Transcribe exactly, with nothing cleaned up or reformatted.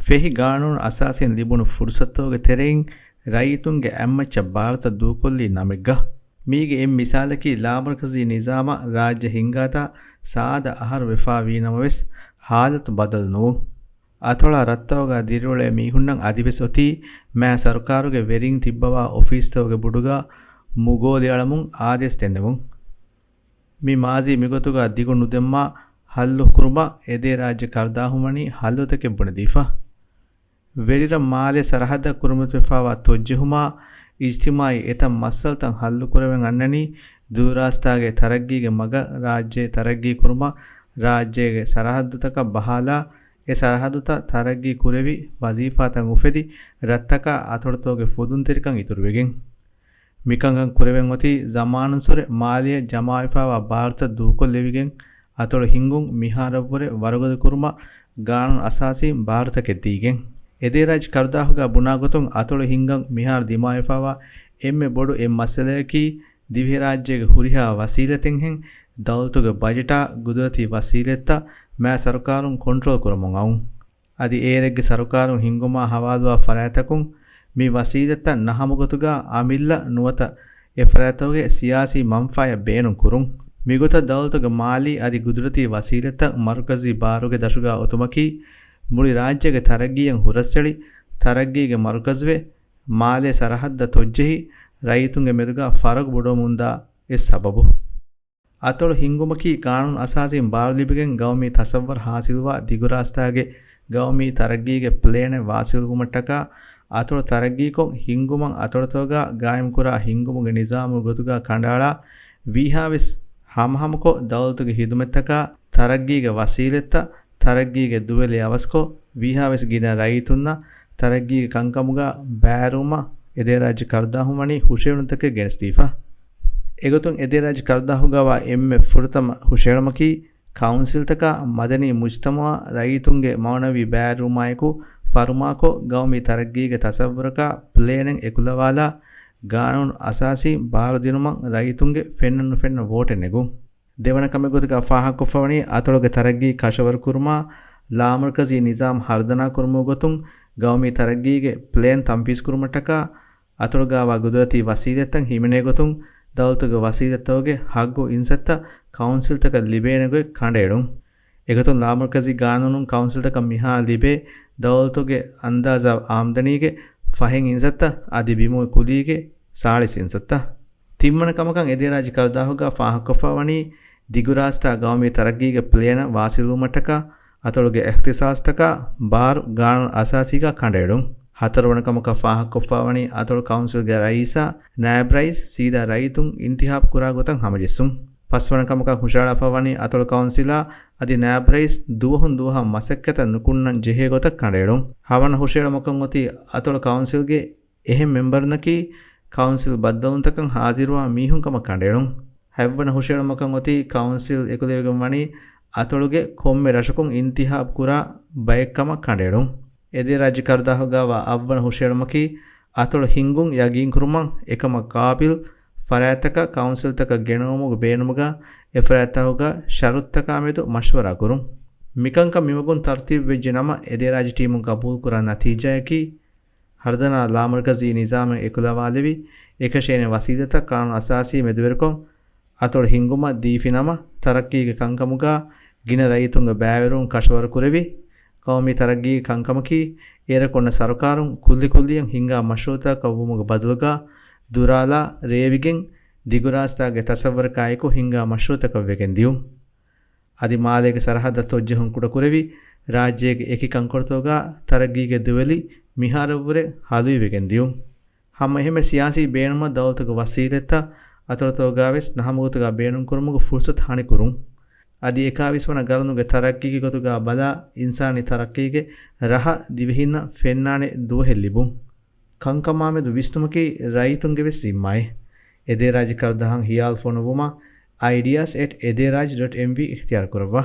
ފެހި ގާނޫނު އަސާސީން ލިބުނު ފުރުސަތުތަކުގެ ތެރެއިން ރައްޔިތުންގެ އަތްމައްޗަށް ބާރުތައް ދޫކޮށްލީ ނަމެއްގަ. މީގެ އެއް މިސާލަކީ ލާމަރުކަޒީ ނިޒާމަށް ރާއްޖެ ހިންގާތާ ސާދަ އަހަރު ވެފާ ވީނަމަވެސް، ހާލަތު ބަދަލު ނުވުން. އަތޮޅާ ރަށްތަކުގަ ދިރިއުޅޭ މީހުންނަށް އަދިވެސް އޮތީ މާ ސަރުކާރުގެ ވެރިން ތިއްބަވާ އޮފީސްތަކުގެ ބުޑުގަ މުގޯލި އަޅަމުން އާދޭސް ދެންނެވުން. މި މާޒީ މިގޮތުގަ ދިގު ނުދެންމާ ހައްލު ކުރުމަށް އެދޭ ރާއްޖެ ކަރުދާހުން ވަނީ ހައްލުތަކެއް ބުނެދީފަ. ވެރިރަށް މާލޭ ސަރަހައްދަށް ކުރިމަތިވެފާވާ ތޮއްޖެހުމާ، އިޖްތިމާޢީ އެތައް މައްސަލަތައް ހައްލުކުރެވެން އަންނަނީ، ދޫރާސްތާގެ ތަރައްގީގެ މަގަށް ރާއްޖެ ތަރައްގީ ކުރުމަށް، ރާއްޖޭގެ ސަރަހައްދުތަކަށް ބަހާލާ، އެ ސަރަހައްދުތައް ތަރައްގީ ކުރެވި، ވަޒީފާތައް އުފެދި، ރަށްތަކާ އަތޮޅުތަކުގެ ފުދުންތެރިކަން އިތުރުވެގެން. މިކަންކަން ކުރެވެން އޮތީ ޒަމާނުއްސުރެ މާލެއަށް ޖަމާވެފާވާ ބާރުތައް ދޫކޮށްލެވިގެން، އަތޮޅު ހިންގުން މިހާރަށްވުރެ ވަރުގަދަ ކުރުމަށް ގާނޫނު އަސާސީން ބާރުތަކެއް ދީގެން. އެދޭ ރާއްޖެ ކަރުދާހުގަ ބުނާ ގޮތުން، އަތޮޅު ހިންގަން މިހާރު ދިމާވެފާވާ އެންމެ ބޮޑު އެއް މައްސަލަޔަކީ، ދިވެހިރާއްޖޭގެ ހުރިހާ ވަސީލަތެއްހެން ދައުލަތުގެ ބަޖެޓާ ގުދުރަތީ ވަސީލަތްތައް މާ ސަރުކާރުން ކޮންޓްރޯލް ކުރަމުން އައުން. އަދި އޭރެއްގެ ސަރުކާރުން ހިންގުމާ ހަވާލުވާ ފަރާތްތަކުން މި ވަސީލަތްތައް ނަހަމުގޮތުގަ އަމިއްލަ ނުވަތަ އެ ފަރާތްތަކުގެ ސިޔާސީ މަންފާއަށް ބޭނުން ކުރުން. މިގޮތަށް ދައުލަތުގެ މާލީ އަދި ގުދުރަތީ ވަސީލަތްތައް މަރުކަޒީ ބާރުގެ ދަށުގަ އޮތުމަކީ، މުޅި ރާއްޖޭގެ ތަރައްގީއަށް ހުރަސްއެޅި، ތަރައްގީގެ މަރުކަޒުވެ، މާލޭ ސަރަހައްދަށް ތޮއްޖެހި، ރައްޔިތުންގެ މެދުގަ ފަރަގު ބޮޑުވަމުންދާ އެއް ސަބަބު. އަތޮޅު ހިންގުމަކީ ގާނޫނު އަސާސީން ބާރުލިބިގެން ގައުމީ ތަސައްވަރު ހާސިލުވާ ދިގުރާސްތާގެ ގައުމީ ތަރައްގީގެ ޕްލޭނެއް ވާސިލުވުމަށްޓަކާ، އަތޮޅު ތަރައްގީކޮށް ހިންގުމަށް އަތޮޅުތަކުގަ ގާއިމްކުރާ ހިންގުމުގެ ނިޒާމުގެ ގޮތުގަ ކަނޑައަޅާ، ވީހާވެސް ހަމަހަމަކޮށް ދައުލަތުގެ ހިދުމަތްތަކާ، ތަރައްގީގެ ވަސީލަތްތައް، ތަރައްގީގެ ދުވެލި އަވަސްކޮށް، ވީހާވެސް ގިނަ ރައްޔިތުންނަށް ތަރައްގީގެ ކަންކަމުގަ ބައިވެރިވުމަށް އެދޭ ރާއްޖެ ކަރުދާހުން ވަނީ ހުށައެޅުންތަކެއް ގެނެސްދީފަ. އެގޮތުން އެދޭ ރާއްޖެ ކަރުދާހުގަވާ އެންމެ ފުރަތަމަ ހުށައެޅުމަކީ، ކައުންސިލްތަކާ މަދަނީ މުޖްތަމަޢާ ރައްޔިތުންގެ މަޢުނަވީ ބައިވެރިވުމާއެކު ފަރުމާކޮށް، ގައުމީ ތަރައްގީގެ ތަސައްވަރަކާ ޕްލޭނެއް އެކުލަވާލާ، ގާނޫނު އަސާސީން ބާރުދިނުމަށް ރައްޔިތުންގެ ފެންނަން ނުފެންނަ ވޯޓެއް ނެގުން. ދެވަނަ ކަމެއް ގޮތުގަ ފާހަގަކޮށްފަވަނީ، އަތޮޅުގެ ތަރައްގީ ކަށަވަރުކުރުމާ، ލާމަރުކަޒީ ނިޒާމް ހަރުދަނާ ކުރުމުގެ ގޮތުން، ގައުމީ ތަރައްގީގެ ޕްލޭން ތަންފީޒްކުރުމަށްޓަކާ، އަތޮޅުގައިވާ ގުދުރަތީ ވަސީލަތްތައް ހިމެނޭ ގޮތުން، ދައުލަތުގެ ވަސީލަތްތަކުގެ ހައްގު އިންސައްތަ ކައުންސިލްތަކަށް ލިބޭނެގޮތް ކަނޑައެޅުން. އެގޮތުން ލާމަރުކަޒީ ގާނޫނުން ކައުންސިލްތަކަށް މިހާ ލިބޭ ދައުލަތުގެ އަންދާޒާ އާމްދަނީގެ ފަހެއް އިންސައްތަ އަދި ބިމުގެ ކުލީގެ ސާޅީސް އިންސައްތަ. ތިންވަނަ ކަމަކަށް އެދޭ ރާއްޖެ ކަރުދާހުގަ ފާހަގަކޮށްފަ ވަނީ، ދިގުރާސްތާ ގައުމީ ތަރައްގީގެ ޕްލޭނަށް ވާސިލުވުމަށްޓަކާ، އަތޮޅުގެ އިޚްތިޞާޞްތަކާ ބާރު ގާނޫނު އަސާސީގަ ކަނޑައެޅުން. ހަތަރުވަނަ ކަމަކަށް ފާހަގަކޮށްފަ ވަނީ، އަތޮޅު ކައުންސިލްގެ ރައީސާ، ނާއިބް ރައީސް ސީދާ ރައްޔިތުން އިންތިހާބް ކުރާ ގޮތަށް ހަމަޖެއްސުން. ފަސްވަނަ ކަމަކަށް ހުށައަޅާފަ ވަނީ، އަތޮޅު ކައުންސިލާ އަދި ނާއިބް ރައީސް ދުވަހުން ދުވަހަށް މަސައްކަތަށް ނުކުންނަން ޖެހޭ ގޮތަށް ކަނޑައެޅުން. ހަވަނަ ހުށައެޅުމަކަށް އޮތީ، އަތޮޅު ކައުންސިލްގެ އެހެން މެމްބަރުންނަކީ، ކައުންސިލް ބައްދަލުވުންތަކަށް ހާޒިރުވާ މީހުން ކަމަށް ކަނޑައެޅުން. ހަތްވަނަ ހުށައެޅުމަކަށް އޮތީ، ކައުންސިލް އެކުލެވިގެން ވަނީ އަތޮޅުގެ ކޮންމެ ރަށަކުން އިންތިހާބް ކުރާ ބައެއް ކަމަށް ކަނޑައެޅުން. އެދޭ ރާއްޖެ ކަރުދާހުގައިވާ އަށްވަނަ ހުށައެޅުމަކީ، އަތޮޅު ހިންގުން ޔަގީންކުރުމަށް އެކަމަށް ޤާބިލް ފަރާތްތަކަށް ކައުންސިލްތަކަށް ގެނައުމުގެ ބޭނުމުގަ، އެ ފަރާތްތަކުގަ ޝަރުތުތަކާ މެދު މަޝްވަރާ ކުރުން. މިކަންކަން މިމަގުން ތަރްތީބު ވެއްޖެ ނަމަ، އެދޭ ރާއްޖެ ޓީމުން ގަބޫލުކުރާ ނަތީޖާއަކީ، ހަރުދަނާ ލާމަރުކަޒީ ނިޒާމެއް އެކުލަވާލެވި، އެކަށޭނެ ވަސީލަތްތައް ޤާނޫނު އަސާސީ މެދުވެރިކޮށް، އަތޮޅު ހިންގުމަށް ދީފި ނަމަ، ތަރައްޤީގެ ކަންކަމުގަ ގިނަ ރައްޔިތުންގެ ބައިވެރިވުން ކަށަވަރު ކުރެވި، ޤައުމީ ތަރައްޤީގެ ކަންކަމަކީ، އޭރަކު އޮންނަ ސަރުކާރުން ކުއްލިކުއްލިއަށް ހިންގާ މަޝްރޫޢުތަކަށް ވުމުގެ ބަދަލުގަ، ދުރާލާ ރޭވިގެން ދިގުރާސްތާގެ ތަސައްވަރަކާއެކު ހިންގާ މަޝްރޫޢުތަކަށް ވެގެން ދިޔުން. އަދި މާލޭގެ ސަރަހައްދަށް ތޮއްޖެހުން ކުޑަކުރެވި، ރާއްޖޭގެ އެކި ކަންކޮޅުތަކުގަ ތަރައްގީގެ ދުވެލި މިހާރަށްވުރެ ހަލުވިވެގެން ދިޔުން. ހަމަ އެހެންމެ ސިޔާސީ ބޭނުމަށް ދައުލަތުގެ ވަސީލަތްތައް އަތޮޅުތަކުގަވެސް ނަހަމުގޮތުގަ ބޭނުންކުރުމުގެ ފުރުޞަތު ހަނިކުރުން. އަދި އެކާވީސް ވަނަ ގަރުނުގެ ތަރައްގީގެ ގޮތުގަ ބަލާ، އިންސާނީ ތަރައްގީގެ ރަހަ ދިވެހިންނަށް ފެންނާނެ ދުވަހެއް ލިބުން. ކަންކަމާމެދު ވިސްނުމަކީ ރައްޔިތުންގެ ވެސް ޒިންމާއެއް. އެދޭ ރާއްޖެ ކަރުދާހަށް ހިޔާލު ފޮނުއްވުމަށް، އައިޑިއާސް އެޓް އެދޭ ރާއްޖެ ޑޮޓް އެމްވީ އިޚްތިޔާރު ކުރައްވާ.